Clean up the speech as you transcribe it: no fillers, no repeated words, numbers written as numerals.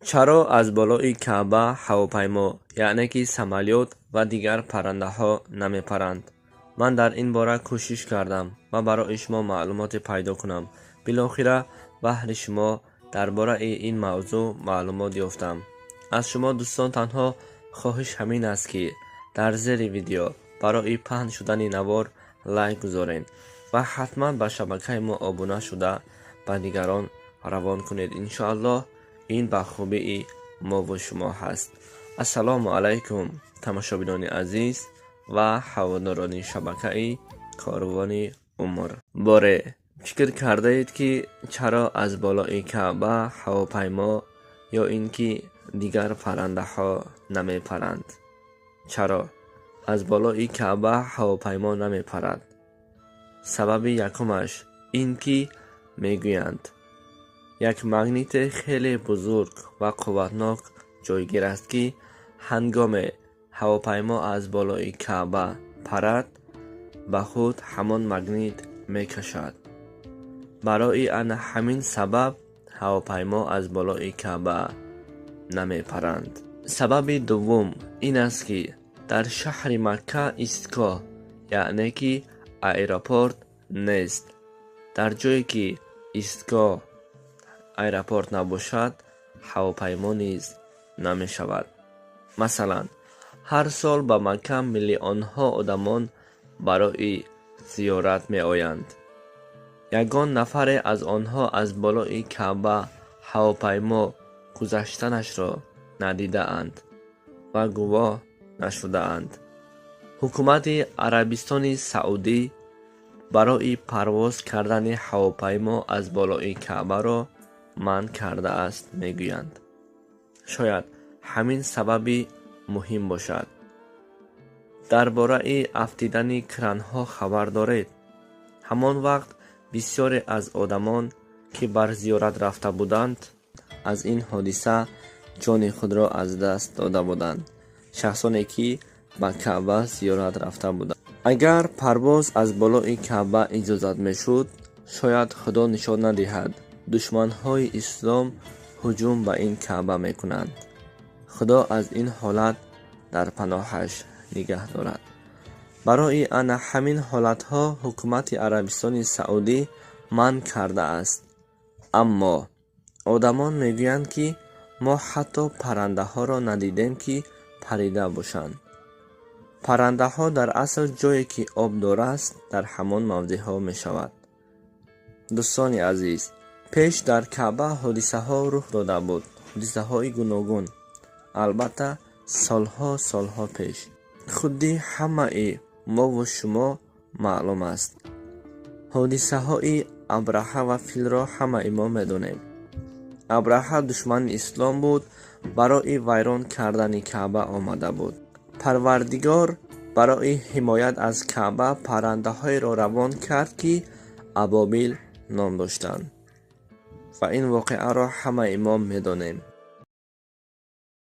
Чаро аз болои Каъба ҳавопаймо, яъне ки самолёт ва дигар паррандаҳо намепаранд? Ман дар ин бора кӯшиш кардам ва барои шумо маълумоте пайдо кунам. Билохира баҳри шумо дар бораи ин мавзӯъ маълумот ёфтам. Аз шумо, дӯстон, танҳо хоҳиш ҳамин аст, ки дар зери видео барои паҳн шудани навор лайк гузоред ва ҳатман ба шабакаи мо обуна шуда, ба дигарон равон кунед. Иншоаллоҳ, ин ба хубии мову шумо ҳаст. Ассалому алайкум, тамошобинони азиз ва ҳаводорони шабакаи Корвони умр. Боре фикр кардаед, ки чаро аз болои Каъба ҳавопаймо ё ин ки дигар паррандаҳо намепаранд? Чаро аз болои Каъба ҳавопаймо намепарад? Сабаби якумаш ин ки мегӯянд, як магните хеле бузург ва қувватнок ҷойгир аст, ки ҳангоме ҳавопаймо аз болои Каъба парад, ба худ ҳамон магнит мекашад. Барои ана ҳамин сабаб ҳавопаймо аз болои Каъба намепаранд. Сабаби дуввум ин аст, ки дар шаҳри Макка истгоҳ, яъне ки аэропорт нест. Дар ҷое ки истгоҳ, аэропорт набошад, ҳавопаймо низ намешавад. Масалан, ҳар сол ба Макка миллионҳо одамон барои зиёрат меоянд. Ягон нафаре аз онҳо аз болои Каъба ҳавопаймо гузаштанашро надидаанд ва гувоҳ нашудаанд. Ҳукумати Арабистони Саудӣ барои парвоз кардани ҳавопаймо аз болои Каъбаро манъ кардааст, мегӯянд. Шояд ҳамин сабаби муҳим бошад. Дар бораи афтидани кранҳо хабар доред? Ҳамон вақт бисёре аз одамон, ки бар зиёрат рафта буданд, аз ин ҳодиса ҷони худро аз даст дода буданд, шахсоне ки ба Каъба зиёрат рафта буданд. Агар парвоз аз болои Каъба иҷозат мешуд, шояд, Худо нишон надиҳад, душманҳои ислом ҳуҷум ба ин Каъба мекунанд. Худо аз ин ҳолат дар паноҳаш нигаҳ дорад. Барои ана ҳамин ҳолатҳо ҳукумати Арабистони Саудӣ манъ кардааст. Аммо одамон мегӯянд, ки мо ҳатто паррандаҳоро надидем, ки парида бошанд. Паррандаҳо дар асл ҷое ки об дораст, дар ҳамон мавзеъҳо мешавад. Дӯстони азиз, пеш дар Каъба ҳодисаҳо рух дода буд, ҳодисаҳои гуногун, албатта, солҳо солҳо пеш. Худи ҳамаи мову шумо маълум аст, ҳодисаҳои Абраҳа ва филро ҳамаи мо медонем. Абраҳа душмани ислом буд, барои вайрон кардани Каъба омада буд. Парвардигор барои ҳимоят аз Каъба паррандаҳоеро равон кард, ки абобил ном доштанд, ва ин воқеаро ҳамаи мо медонем.